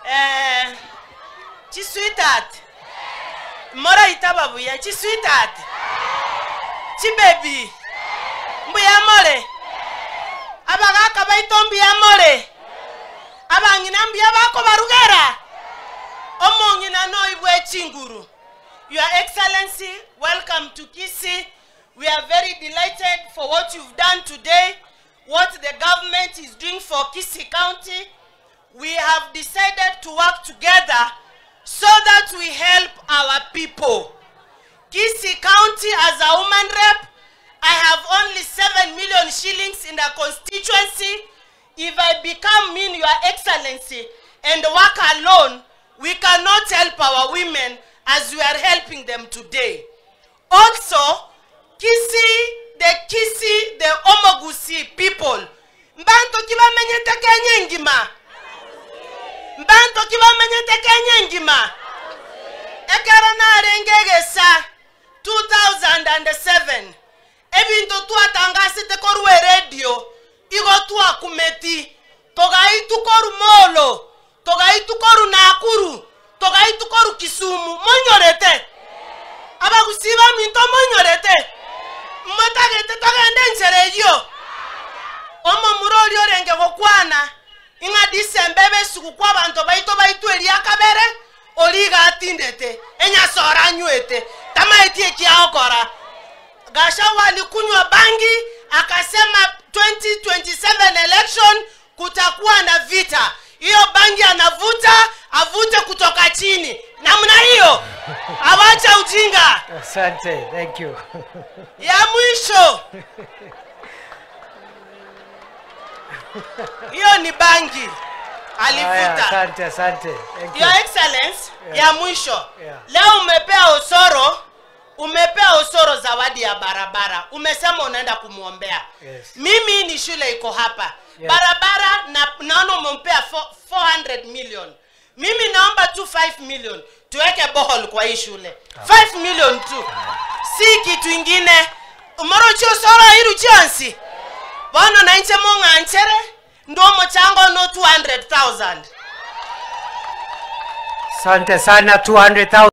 Eh, chisweetheart, moraitaba buya, chisweetheart, chibaby, mbuya more? Abagaka baito mbuya more? Abang'ina mbuya bakobarugera? Omong'ina noibwe chinguru. Your Excellency, welcome to Kisii. We are very delighted for what you've done today, what the government is doing for Kisii County. We have decided to work together so that we help our people. Kisii County, as a woman rep, I have only 7 million shillings in the constituency. If I become mean, Your Excellency, and work alone, we cannot help our women as we are helping them today. Also, Kisii, the Kisii, the Omogusi people, mbanto ki bamenyete Kenya engima? Mbanto ki bamenyete Kenya engima? Ekero narenge egesa 2007, ebinto twatangasete korwa eredio, igo twakumeti, togaitwa korwa Molo, togaitwa korwa Nakuru, togaitwa korwa Kisumu, monyorete? Abagusii baminto monyorete? Motagete togende enchera eyio? Omomura oria orenge gokwana, ing'a December ebe esugukuu abanto baito baitwe eria kabere, oria iga atindete, enyasore anywete, tamaeti eki agokora. Gachagua alikunywa bangi akasema 2027 election kutakuwa na vita. Hiyo bangi anavuta, avute kutoka chini. Namna hiyo. Awacha ujinga. Asante, thank you. Ya mwisho. Hiyo ni bangi. Haya, Alivuta. asante, asante. Thank you. Your Excellency, Yeah. ya mwisho. Yeah. Leo umepea Osoro, umepea Osoro zawadi ya barabara. Umesema unaenda kumwombea. Yes. Mimi ni shule iko hapa. Yes. Barabara na naona umempea 400 million. Mimi naomba tu 5 million tuweke bohol kwa hii shule. 5 million tu. Si kitu ingine. Umorochi Osoro iru chance. Bono na inche mong'anchere ndo mochango no 200,000. Asante sana 200,000.